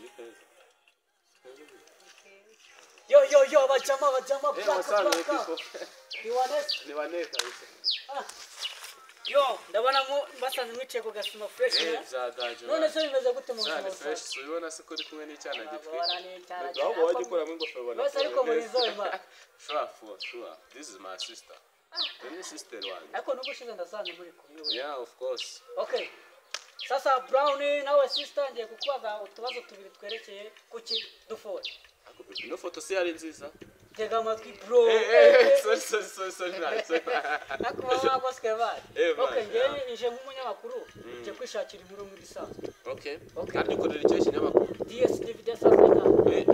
Ni keza. Yo yo yo, bajama bajama, blaka blaka. Ni Ni kabisa. Yo, ndabona mu basanze mwicaye ku gasima fresh. None se bimeze gute mu buzima? Fresh, so ubona se ko uri kumwe n'icyana gitwi. Ahubwo wajya ukuramo ingofero ubona. Bose ariko muri zo ima. Sure, for sure. This is my sister. Ni sister wanjye. Ariko nubwo ndasanze muri kumwe. Yeah, of course. Okay. Sasa Brown nawe sister ngiye kukubaza utubazo tubiri twerekeye kuki dufore. Ino foto se yari nziza. Tega amatwi bro. Sorry sorry. Ariko baba bari. Okay, ngiye nje nk'umunyamakuru nje kwishakira inkuru muri bisanzwe. Okay. Kandi ukorera icyo kinyamakuru? DSTV sasa na.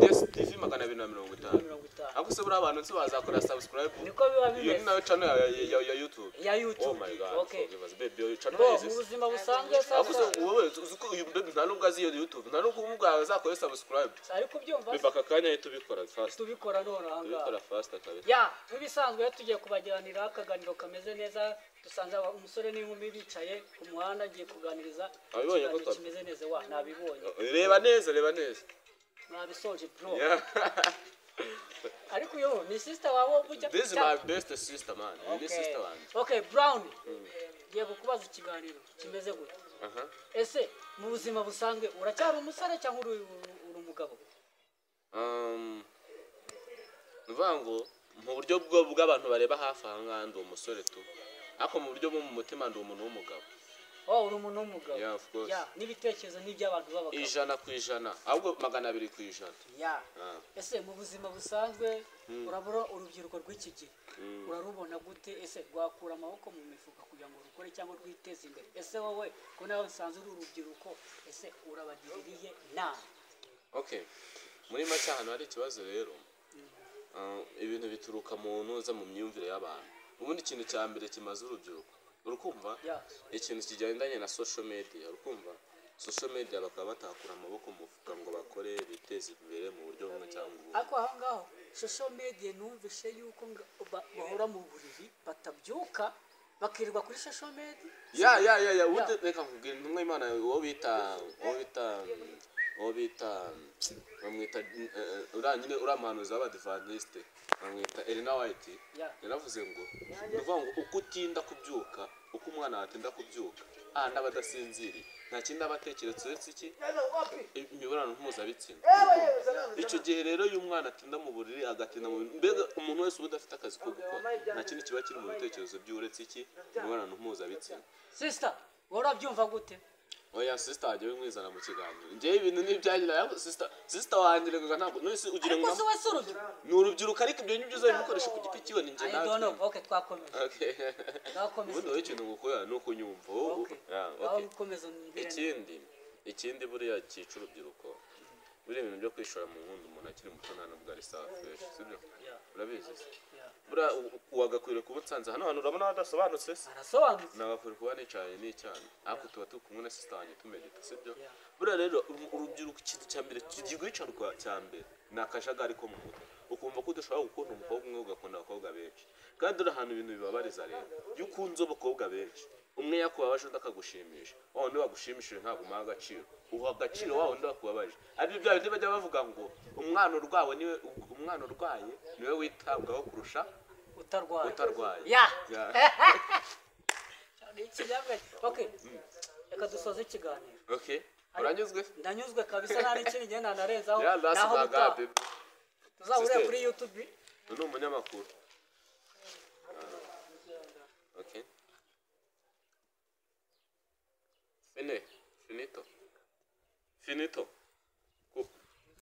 DSTV 250. Ako se buri abantu nsi bazakora subscribe. Niko biba bimeze. Iyo ni nayo channel ya YouTube. Ya YouTube. Oh my God. Okay. Baby, yo channel is. Mu buzima busanzwe sasa. Ako se wowe uzi ko uyu baby nta nubwo azi iyo YouTube. Nta nubwo umubwa azakora subscribe. Ariko byumva. Baby aka kanya tubikora fast. Tubikora none aha ngaha. Tubikora fast kabisa. Ya, nk'ibisanzwe tugiye kubagiranira akaganiro kameze neza. Dusanze umusore n'inkumi bicaye ku muhanda ngiye kuganiriza. Abibonye ko kimeze neza wa nabibonye. Reba neza, reba neza. Nabisoje bro. Ariko yo ni sister wawe bujya. This is my best sister man. Ni sister wanjye. Okay, Brown. Ngiye kukubaza ikiganiro kimeze gute? Ese mu buzima busanzwe uracyari umusore cyangwa uri umugabo? Nuvango mu buryo bw'abantu bareba hafi aha ngaha ndi umusore tu. Ariko mu buryo bwo mu mutima ndi umuntu w'umugabo. Oh, uri umuntu w'umugabo. Yeah, of course. Yeah, n'ibitekerezo n'iby'abantu b'abagabo. 100%, ahubwo 200%. Yeah. Ese mu buzima busanzwe urabura urubyiruko rw'iki gihe urarubona gute? Ese rwakura amaboko mu mifuka kugira ngo rukore cyangwa rwiteze imbere? Ese wowe ko nawe usanzwe uri urubyiruko, ese urabagiririye inama? Okay. Muri make ahantu hari ikibazo rero, ibintu bituruka mu ntuza mu myumvire y'abantu. Ubundi ikintu cya mbere kimaze urubyiruko, urukumva ikintu kigendanye na social media, urukumva social media bakaba batakura amaboko mu mufuka ngo bakore biteze imbere mu buryo bumwe cyangwa ubundi. Ariko aho ngaho social media numvishe yuko bahora mu buriri batabyuka bakirirwa kuri social media. Ya ubundi reka nkubwire intumwa y'Imana uwo bita bamwita uriya nyine uriya muhanuzi w'Abadivantiste bamwita Elena White. Yaravuze ngo ni ukuvuga ngo uko utinda kubyuka, uko umwana atinda kubyuka aba adasinziriye nta kindi aba atekereza uretse iki imibonano mpuzabitsina. Icyo gihe rero iyo umwana atinda mu buriri agatinda mu mbega umuntu wese uba udafite akazi ko gukora nta kindi kiba kiri mu bitekerezo by'uretse iki imibonano mpuzabitsina. Sister, wowe urabyumva gute? Oya sister wajya wimwizana mu kiganiro. Njyewe ibintu n'ibyangira sister wanjye rega ntabwo none ugira ngo ariko se urubyiruko ni urubyiruko ariko ibyo ngibyo uzabikoresha ku giti kiwe ni njye nawe. I don't know. Okay, twakomeza. Okay. Twakomeza. Ubundi wowe ikintu gukora ni ukunyumva. Okay. Ukomeza umbwire. Ikindi buriya cyica urubyiruko, buriya ibintu byo kwishora mu nkundo umuntu akiri muto nta nubwo ari sawa fresh, sibyo? Urabizi se? Buriya wagakwiriye kuba unsanze hano hantu urabona hadasobanutse se? Arasobanutse. Nagakwiriye kuba nicaye n'icyana ariko tuba turi kumwe na sister wanjye tumedita, sibyo? Buriya rero urubyiruko ikintu cya mbere kigwicarwa cya mbere ni akajagari ko mu mutwe. Ukumva ko udashobora gukunda umukobwa umwe ugakunda abakobwa benshi. Kandi dore ahantu ibintu bibabariza rero, iyo ukunze abakobwa benshi umwe yakubabaje undi akagushimisha, wa wundi wagushimishije ntabwo umuha agaciro, uha agaciro wa wundi wakubabaje. Aribyo bya bindi bajya bavuga ngo umwana urwaye niwe witabwaho kurusha utarwaye. Ya. Okay. Reka dusoze ikiganiro. Okay. Uranyuzwe? Ndanyuzwe kabisa nta n'ikindi ngenda narenzaho. Naho tuzahurira kuri YouTube. Ni umunyamakuru. Okay. Finito. Finito.